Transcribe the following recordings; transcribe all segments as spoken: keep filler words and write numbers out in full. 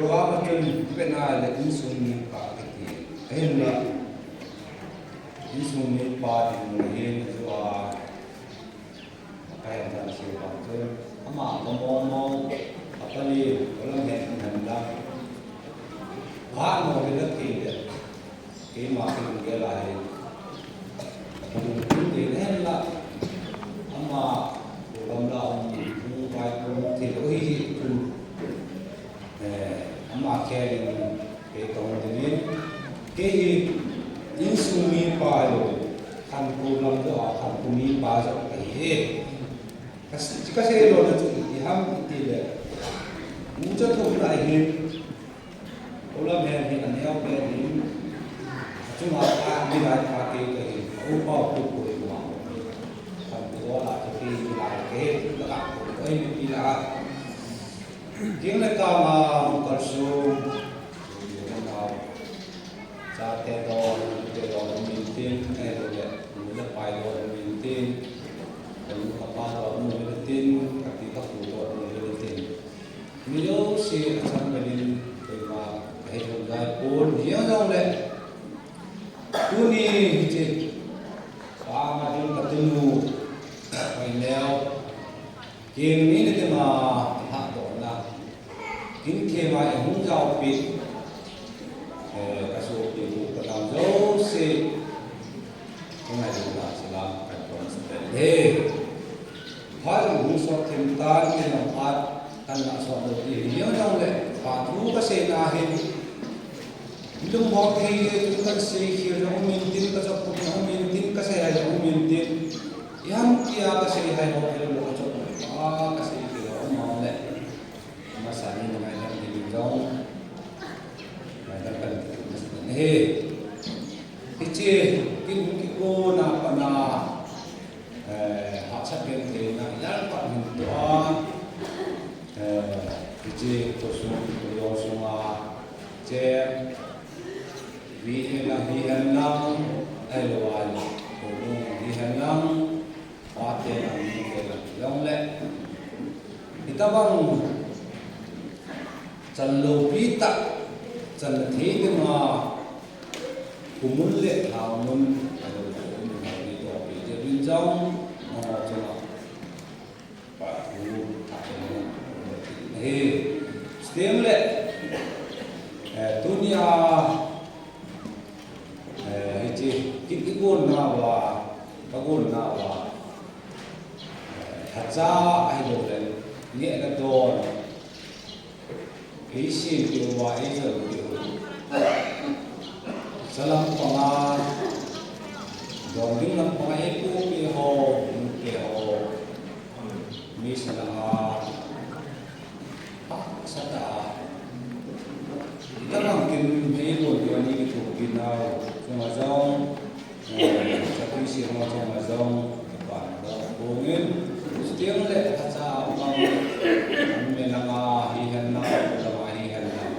Program a chun, vet na le insung mipa kiti. Ahinla, insung mipa ding hin, ajo a, ka hen dan si pa chun. Ama ka mong mong, a pali, ka lam hen hen la. Ba no le la ki le. Keima kilunggel ahi. Kalungkil ding ahinla. Ama, program la um, um, vai program thei lou hi hi chun. Eh, ama kei ding, kei tong ding in. Kei hi, insung mipa lou. Khankou lam jo a, Khankou mipa jo kahi. Ka si, ka sei lou na chu, i ham i ti le. Mu cha thum na hi. Olam hen hi aneo pen hin, achunga pa, milai pa kei kahin, a upa u tu ko hi ma. Kan tu la chu kei milai kei, la ka ko hi mi pi la. King le ka ma, hung kal su, chate don, te don, min tin, eh, le, le pai don, min tin, ka pa don, min tin, ka pi ka pu don, min tin. Mi jouse achang velin, keima, kahe thei jai pon, hijongle. Tuni hiche, pa ma ding ka tinu, pai neo. Kin ni ni te ma, ha do na. Kin ke ma e hung jao pi. Eh, ka sopi u ka nao jouse. Ka ngai ding la salam ka kon sa pen. He. Phat hung sot them tan, kei jong phat kan la sot lou ti hi jong jong le. Pa thu ka seina hi. Lung bol thei le tu kan sei khel jong um in tin, ka chop jong um in tin, ka sei hai jong um in tin. Ihamtia ka sei hai ho khel lou ka chop. Pa ka sei khel jong um le. Masa ni na ngaidam ding jong. Ngaidam kan masa ni. Hiche, kin hung kikona pana, eh, hahsat gentheina, lalpa min tua, eh, hiche, khosung, khojong sunga, che, mi hena hi hen lang, ahilou le, khonung hi hen lang, Pate lang, nute lang, jong le. Hitabang, chan loupi tah, chan na thei ding a, kumun le thangmun, a lo, kumun le thangmun, to pi, je bin jong, ma ma chunga. Pa thu, tha te mo, he, stem le, eh, tunia, Eh, hiche, kin i gon nauva, ka gon nauva. Eh, lhacha ahilou le, ngehna don. Ei sempeh uva, ei cholpeh u. Salam panga, don ding lam panga, ei pope ho, nupe ho. Meisel a, hahsat a. Hitabang kin nei gon pi ani kithopi nau. Chunga jong, eh, chapang seh ho chunga jong, kipa na dong bongin. Still le, lhacha a bang, an me langa hi hen lang, langa hi hen lang.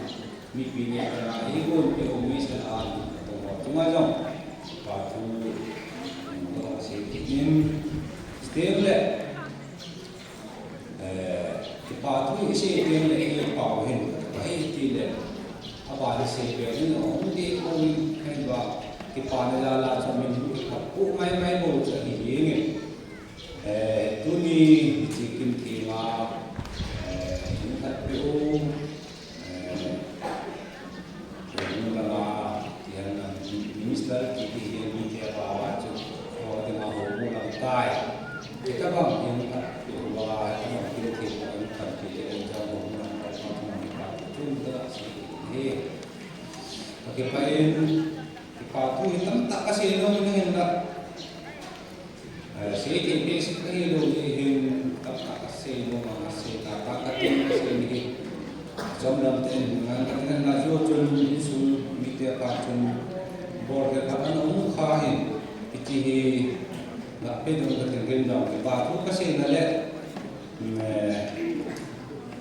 Mipi neh a, eigon pi u meisel a, tong ho chunga jong, kipa thu, um, tong sei kit in, still le, eh, kipa thu isei teng le, ei pao hin, ka thei ti le, abana sei pe in, um, ti ko in, kei ba, kipa na la la chu min, kipa, pu mai mai bou chu ahi jeng e. Eh, tuni, hiche kin thema, eh, in khat pe u, Eh, hung langa, ti hen lang, minister kiti hi mite a pao a chu, ho dinga ho hung lang tai. Hitabang hin khat, ti uva, hitabang kin thei ko in khat ti le, jong ho hung lang tai, pa thum ni pa, thum da si hi. Ka kipah in, kipa thu hi tamtah ka sei nom in ahin la. Eh, sei thei basic ahilou jeh hin, tamtah ka sei nom a, ka sei tah tah ka tin ka sei ni hi. Chomlam ten, ngan ka tin na jo chun, insung mite a pat chun, bol khat ana um kha hin, hiche hi, na pe dong ka tin rin dong, kipa thu ka seina le, mm, eh,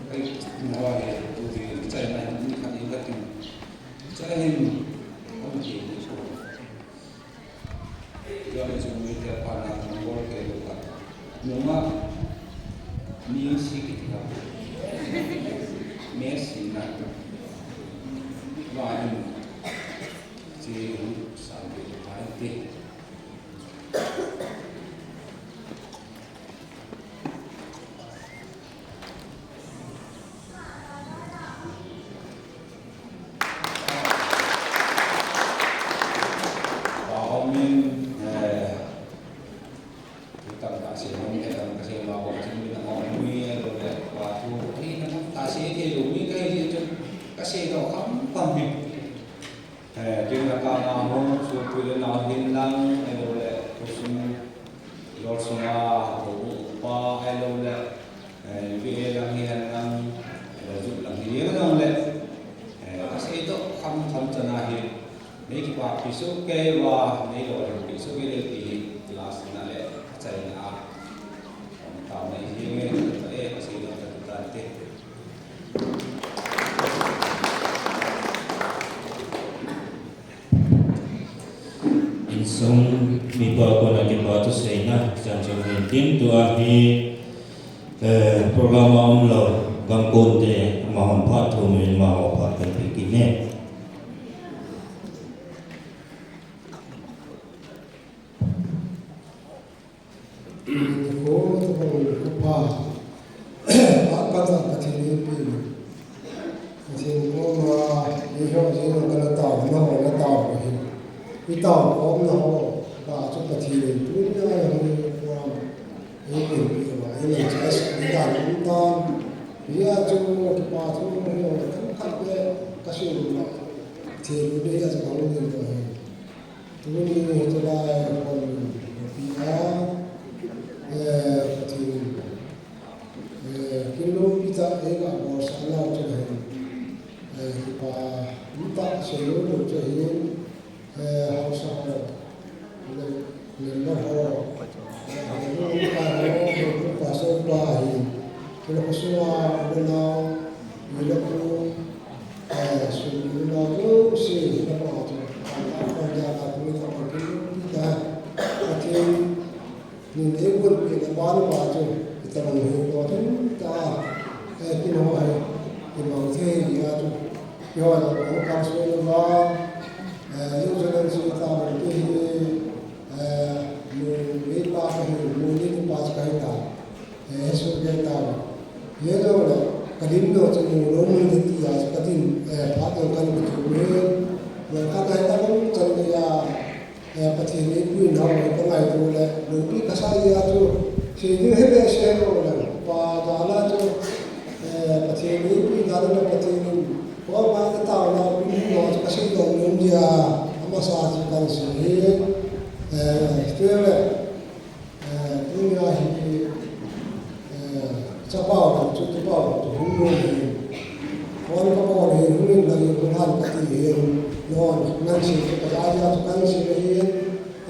kai, na wa he, tu hi, chai na hin, ni khat in ka tin, chai hin, ka tin, Jong le jong mite a pat na bol kei lou kha. Nunga, Messi kiti kha. Messi na. Mahin, chi hung sang pi pai ti. Paomin, eh, Tutam ta se, mong te tam ka se ma ko chin mi na mo mi a lo le, pa tu, ei na tam ta se te lo mi ka hi chu, ka se do kham kham mi. Eh, tu na ka ma mo, su tu le na hin lang, a lo le, tu sum, lo sum a, to u pa, a lo le, eh, vi e lang hi lang, a lo ju lang hi lang le, eh, ka se do kham kham chana hi. Nei kipapi soh kei uva, nei lolhinpi soh kei le ti hi, last na le, achaina a. Tao nei hi nge, e, asei na ka tu tan te. Insung mipa kona kipa thuseina, chan chun hin tin tua hi, eh, program a um lou, gam kon te, amahon phat thum in, amahon phat kan pi kit ne. Ko, ko, ko pa. Pa, pa, pa, Pathen in pi. Pathen koma, eiho jeng a kana tao, naho na tao ko hi. I tao ko na ho, pa chu Pathen in pi na ho ni ko. Ei pi pi ma, ei na chu sa ni da ni ta. Ya chu kipa chu ni ho, kan kan pe, ka shi ni ma. Pathen in pi ya chu ka ni ko hi. Tuni hi tulai hon pi a, eh, Pathen, eh, kin loupi tah, eh, ka bol sa nau chu hin, eh, kipa um tah, sei lou lou chu hin, eh, haosa ho, le, member ho, eh, houin pa ho, houin pa sopa hin, kin khosunga, kin nau, kin lou, Eh, sum na jouse, na pa chu, kan ta ko ja ka tu ka pa kin pi ta. Pathen in ei gon pi na pa na pa chu, i ta bang hi ko tu ta. Eh, kin ho hai, kin bang the ya chu. Yo na ko ka so na ba. Eh, yo jo na so ta bang ke hi, eh, mu ni pa ka hi, mu ni pa ka hi ta. Eh, Jesu ke ta. Ye lo le, ka lim lo chu mu lo mu ni ti a, ka tin, eh, phat lo kan ka chu me. Lo ka ngai ta ko chan le ya, eh, Pathen in pi na ho ka ngai tu le, lo pi ka sa ya chu. Se ni he be se lo le, pa da la chu, eh, Pathen in pi da la Pathen in. Ko ma ka ta la pi lo chu ka se lo mu ya, ama sa chu kan se he. Eh, tu le. Eh, tunia hi, eh, chapao chu, chapao chu hung lou hi. Kon ka pao hi, hung in la hi, hung han ka ti hi. Non, nan si, ka ja ja chu kan si hi.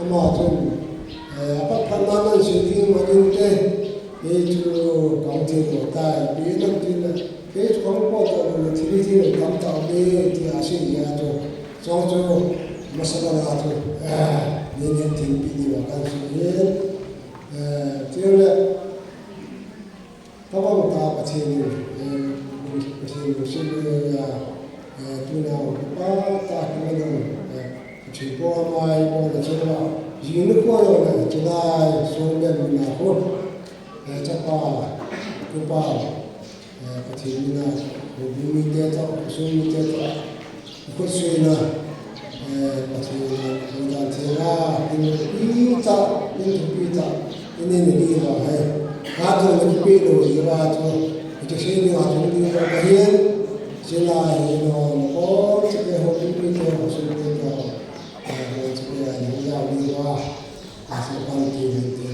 Ama chun, eh, apat phat na nan si ti ma din te. Ei chu kan ti lo tai, pi nan ti na. Ei chu kan po to na ti ti tam ta be ti a si ya chu. Chong chu, masala na chu, eh, ni ni tin pi ni wa kan si hi. Eh, chule, tabang ta Pathen in, eh, Pathen in sin, eh, ya, eh, tuna pa ta ki ma dong, eh, Pathen po mai po na chula, jing ni ko yo na chula, so ben na ko, eh, chapa, kupa, eh, Pathen mina, ko bu mi te to, so mi te to, Khutsuina, eh, Pathen in, Pathen in, Pathen in, pi ta, pi ta, pi ta, ini ni ni ba hai. Ka tu ni pi lo ni ba tu, itu sini ba tu ni ba kahin. Sila ni no, ko, sila ho, pi ta, ho, sila ho, eh, ho, sila ni ya ni ba. Asa pan ti le ti.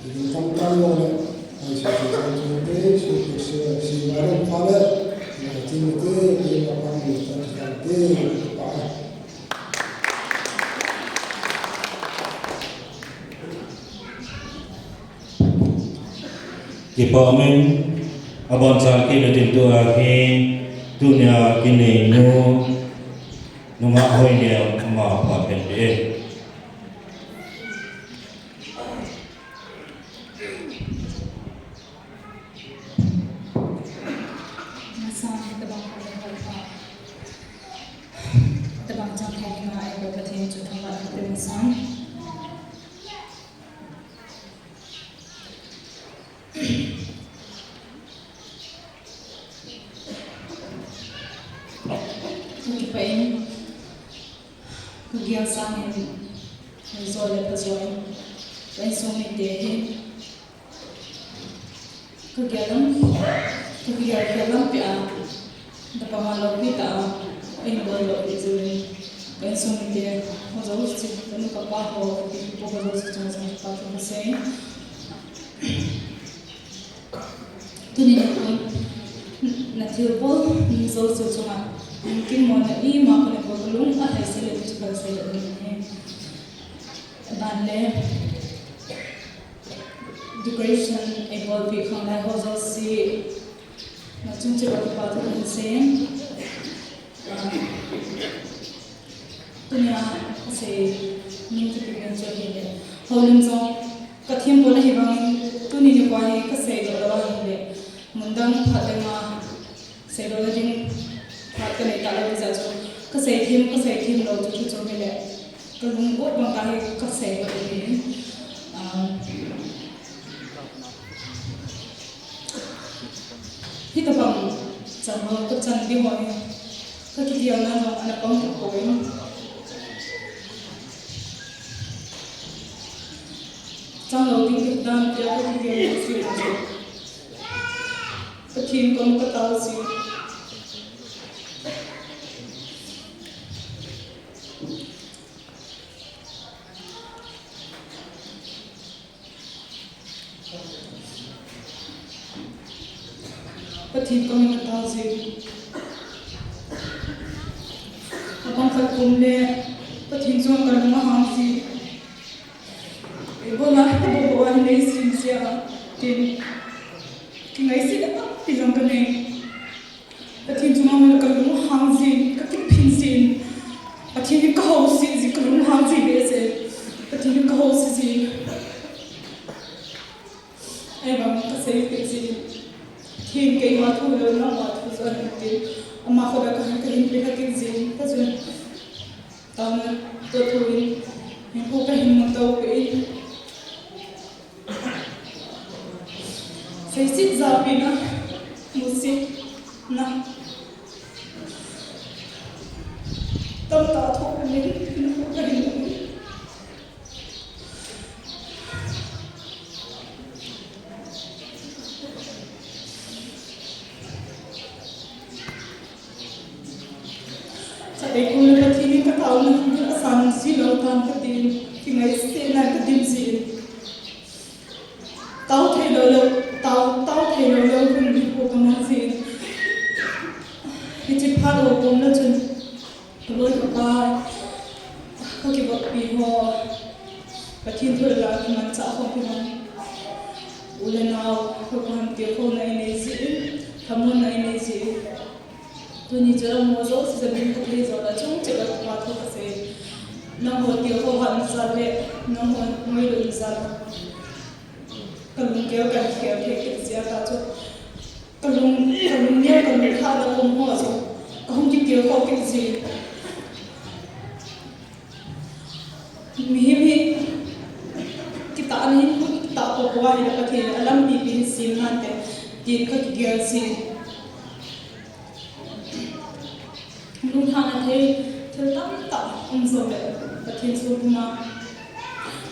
Ti tam tam lo le. Ai si ti tam tam ti, si ti si, si ma le pa le. Na ti mi ti, ti ma pan mi ta ti tam ti, pa. Kipa min, abon chal ki le tin tu a hi, tunia kinei nu, nunga hoi le ama pa pen de. Sang. Ka kipah in, ka gel sangin, ka jol le ka jol in, ka insung mite hi, ka gel lam, ka gel khel lampi a, ka panga loupi ta a, ka in bol loupi jeh in, ka insung mite, ho jouse, ka nu ka pa ho, ka pi ka pu ho jouse chunga jong kipa thu ka sei. Tuni nikho, na thilbol jouse chunga, kin mo na ima ko na bol lung a hai se le chu ka sei le ni. Ban le decoration ei bolpi khang lai ho jouse, na chung cheh uva kipa thu ka sei. Ah, tunia kasei nom chu ipi ham chu ahile, houlim jong ka thempo na hi vang, tuni nikho hi kasei doh lou ahile, mun dang phat dang a seidoh na ding phat kanei talou jeh chun, kasei them, kasei them lou chu chu chu hile, kalung ut bang tah hi kasei doh in, ah, Hitabang chang ho, ka chan ding ho hi, ka kigelna jong ana pang tapoi. Chang lou ding kidan tia ka kigel jing. Pathen kom ka tao jing. Pathen kom ka tao jing. Apang khat kum le Pathen chunga ka lung ahang jing. Eibolna ka bol bol a hin nei sim sia tin. Kingaisetna tampi jong ka nei. Pathen chunga mun ka lung hang jin, ka kiphin jin. Pathen hi ka house jin, ka lung hang jin behseh. Pathen hi ka house jin. Ahivang ka sei kit jin. Pathen keima thu lou, nangma thu jong ahin tin. Ama khola ka hin, ka hin pe kha kit jin. Ka jun. Taona toh thu in. Hin khu ka hin mun to pe in. Seiset japina, musitna. Tamtah thoh in, in khu kahin um. Chate kum le Pathen in ka taona hi asan ji lou tan ka tin, kingaisetna ka dim jin. Tao thei lou lou, tao, tao thei lou lou hun hi po ka mang jin. Hiche phat ho pum na chun, ka loi ka pai, ka kivoppi ho, Pathen thu le la kimanchah ho kihon. U le nao, ka kihon tilkhouna inei jin, thamuanna inei jin. Tuni chu nangho jouse jal in ka thei jol a chung cheh uva kipa thu ka sei. Nangho tilkhou hatna jal le, nangho ngailutna jal a. Ka lunggel ka khel thei kit jeh a ta chu. Ka lung, ka lungneo, ka lungthah na kum ho chu. Ka hung kitilkhou kit jin. Mihem hi, kitahna hin, kitah popo ahile Pathen in alampi pi hin sem nante, tin ka kigel jin. Lunghanna thei, thil tamtah um jongle, Pathen thu puma.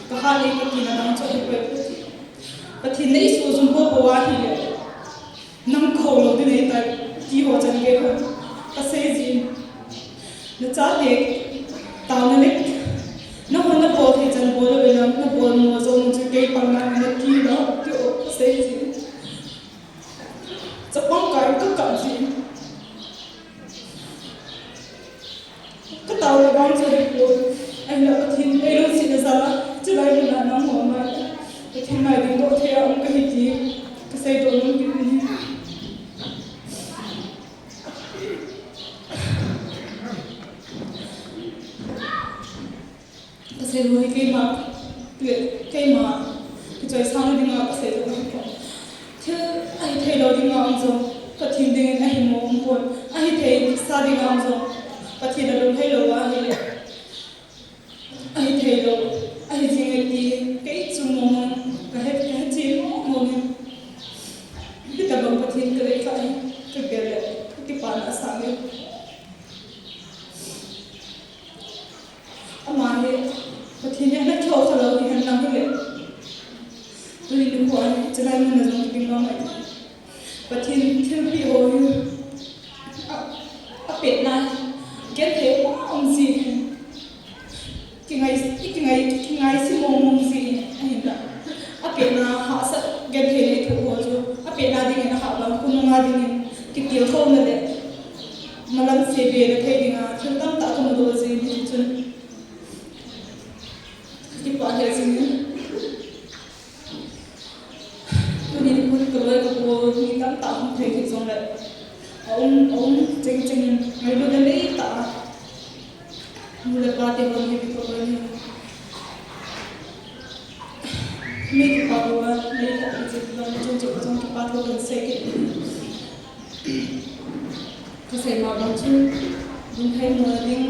Ka hat nei ka tina dang chu ahipoi Pathen. Pathen nei suhjum popo ahile. Nang kahou lou ding ahitai, ti ho chan gei ho, ka sei jin. Na chate, taona le, nangho na bol thei chan bol le, na, na bol mo jong chu kei pang na, na ti lou, ti ho, ka sei jin. Chapang kai ka kap jin. Ka taona vang chu ahipoi. Ahinla Pathen, ei lungsetna jal a, chulai mun a nangho mai. Pathen mai dingdoh thei a um kahi ti, ka seidoh nom kit in. Ka sei lou hi keima, le, keima, kichoisang na dinga ka sei lou hi pon. Thil ahithei lou dinga um jong, Pathen dingin ahi mo um pon. Ahithei sa dinga um jong, Pathen alunghei lou ahile. Ahithei Chulai mun a jong kiding lou mai. Pathen thilpeh ho hi a, apetna genthei a um ji. Kingai, kingai, kingaise mong mong ji ahin la. Apetna hahsat genthei nei thu ho chu apetna dingin ahahbang khonunga dingin kitilkhouna le malam seibe le thei dinga thil tamtah kamudoh ji hiche chun. Kipah lheh jingin. Tuni nikho kaloi kapo mi tamtah hung thei kit jongle, aum, aum cheng chengin ngailut anei tah a. Nu le pa te hon hi kaloi hi. Mi kipah lou a, mi kipah lou a, mi kipah lou a, chung chung chung kipah lou kahin sei kit. Kasei ma bang chu, lunglhai mo ding.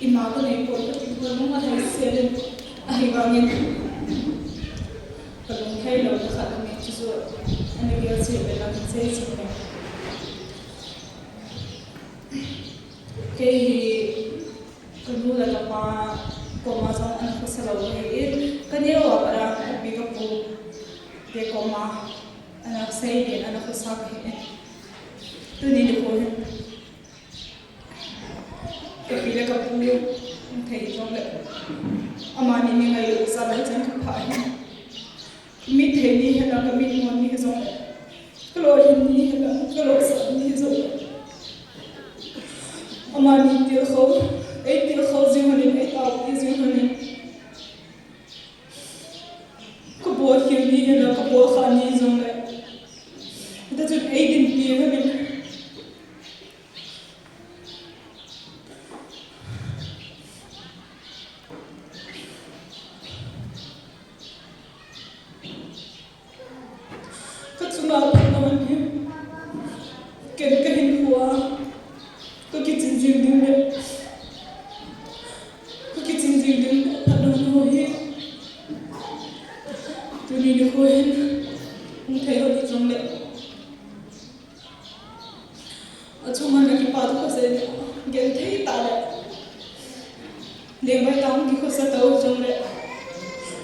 Ima kanei poi kati poi, lunglhai sel in, ahivangin kalunglhai louna khat anei chu chu, ana gel sel le lang sei sel le. Kei hi kanu le kapa koma jong ana khosa lou ahin, kaneo a pat a kapi kapu te koma ana sei le ana khosa kahi. Tuni nikho hin kapi le kapu hung thei jongle, amani ni ngailut jal a hichan kapha hi. Kamit thei ni hihen lang, kamit mon ni hijongle, kalolhin ni hihen lang, kalolsah ni hijongle, amani tilkhou, eitilkhou jing lhonin, eitaopi jing lhonin, kabolkhel ni hihen lang, kabolkhah ni jongle, hita chun eidinpi lhonin. Kachunga phatna hon hi, ken kahinkhoa kakichen jing ding le kakichen jing ding phatna hon hi, tuni nikho hin hung thei lhon hijongle, achunga kakipah thu kasei, genthei tah le lengvai tah hung kikhosa tou jongle,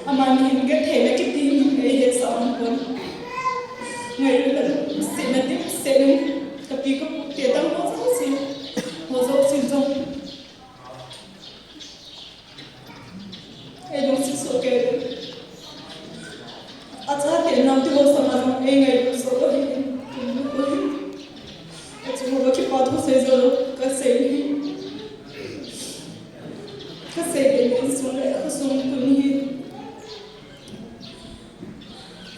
amani hin genthei le kiti in eihetsah aum pon. Ngailut le lungsetna dimset in kapi kapu te dang ho jouse, ho jouse jong eilungset soh kei in, achate naote ho sanga jong eingailut soh ahin, achunga kakipah thu sei joulou kasei hi. Kasei le insung le khosung tuni hi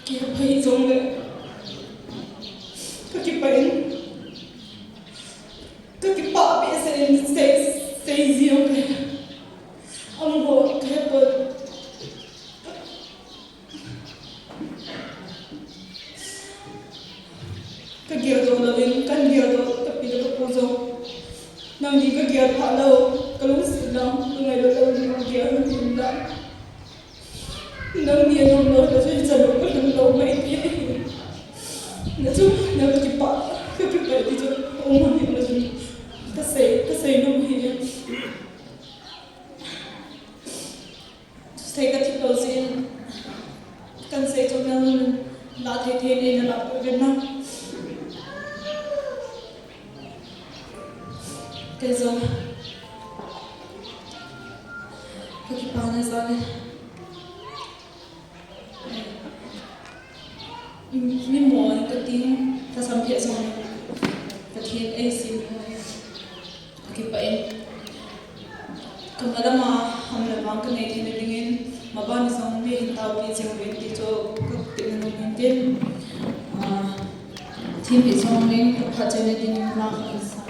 kihepha hijongle, kakipah in, kakipah behseh in sei, sei jing le, amaho kahepon. Kageldoh louvin, kageldoh kapi le kapu jong, nangni kagel phah lou, kalungset lou, kangailut lou ding kagel lou ding la, nangni anom lou le chun hichan lou kalhun lou mai thei. Nachung, na kakipah, kakipah ti chu um hih na chun kasei, kasei nom hi. Sei kathip lou jeh in, kahin sei chu nangin lah thei thei in neina lah peh uvin lang. Kei jong kakipana jal e. Mimo in kating, kasam phet jong in, Pathen eisem ho hi kakipah in, kamalama ham le vang kanei theina dingin, maban jong mi hin taopi jing uvin ti chu katin nom in tin, ah, thempi jong in phatchomna dingin la kahin san.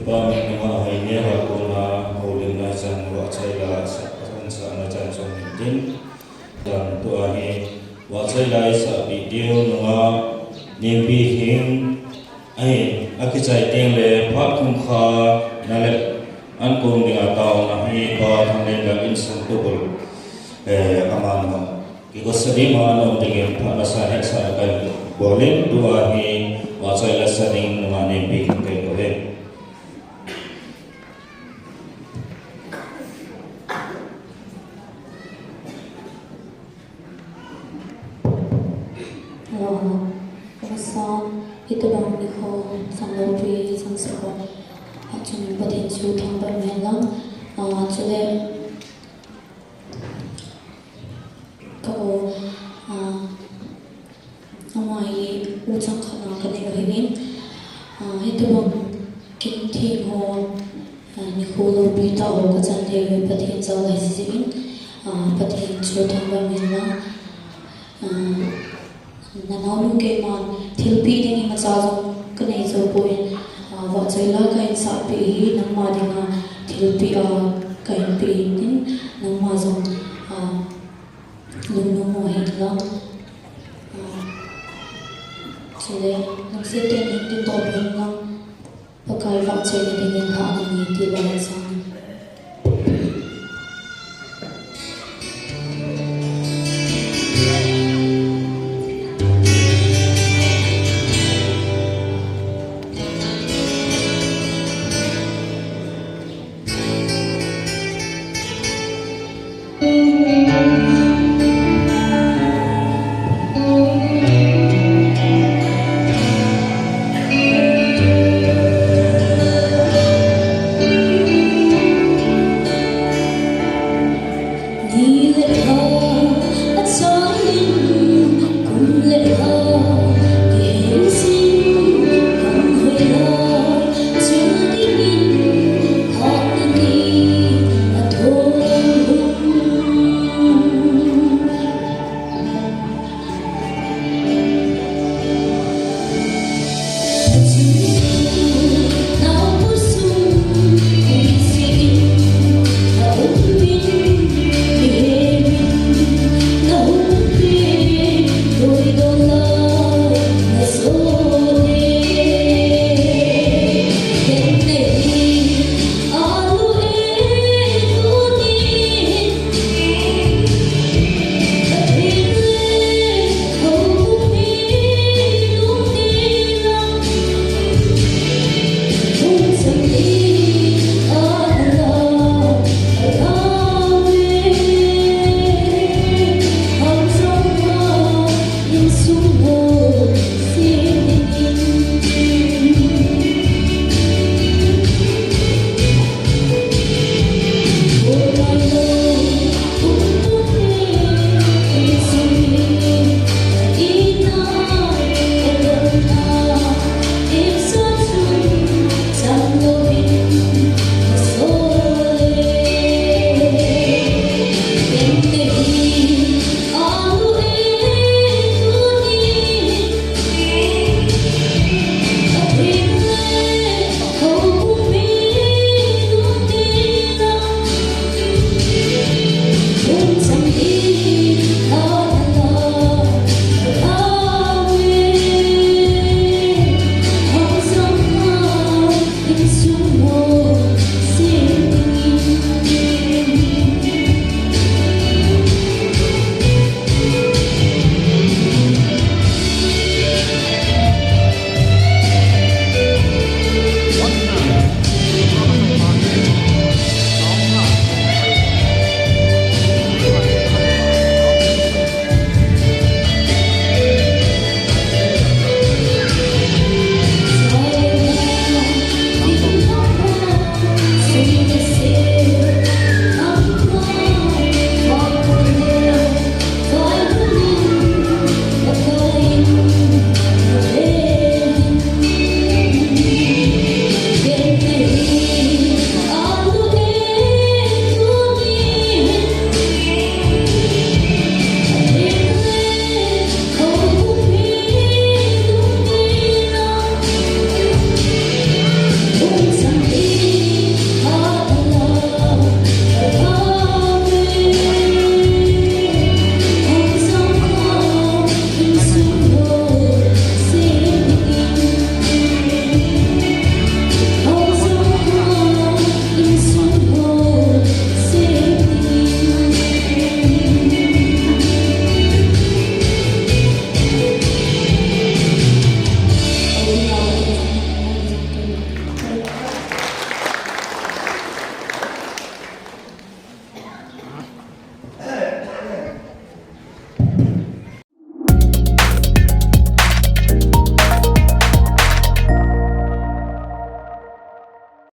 Pa min nunga hai ne ha kona holim lai chan vahchoi la sa, sa na chan chong min tin. Chan tua hi vahchoi lai sa pi diu nunga Nempi hin ahi, akichai teng le phat kum kha na le an kong dinga taona hi Pa Thanglenlal in sang tu bul, eh, ama no. Kiko sadi ma nom dingin phat nasa hesa kai bolin tua hi vahchoi la sa ding nunga Nempi hin kai bole. Hello, hello. Hello, sir. Itobang nikho, sanglopi, sangsako. Achun Pathen chu thangvah in lang. Ah, chule, Ka u, ah, ama hi u chang khat na ka nei u ahin, ah, hitobang kin theng ho, ah, nikho lopi tah ho ka chan thei u Pathen jal ahi jeh in, ah, Pathen chu thangvah in lang, ah, Nanao nu keiman thilpeh ding imacha jong kanei jou poi, ah, vahchoi la kahin sahpeh hi nangma dinga thilpeh a kahin peh in, nangma jong, ah, lungnom u hin lang. Ah, chule, lungset tah in hin dingdoh u hin lang. Pakai vahchoina dingin lhah nange ti bang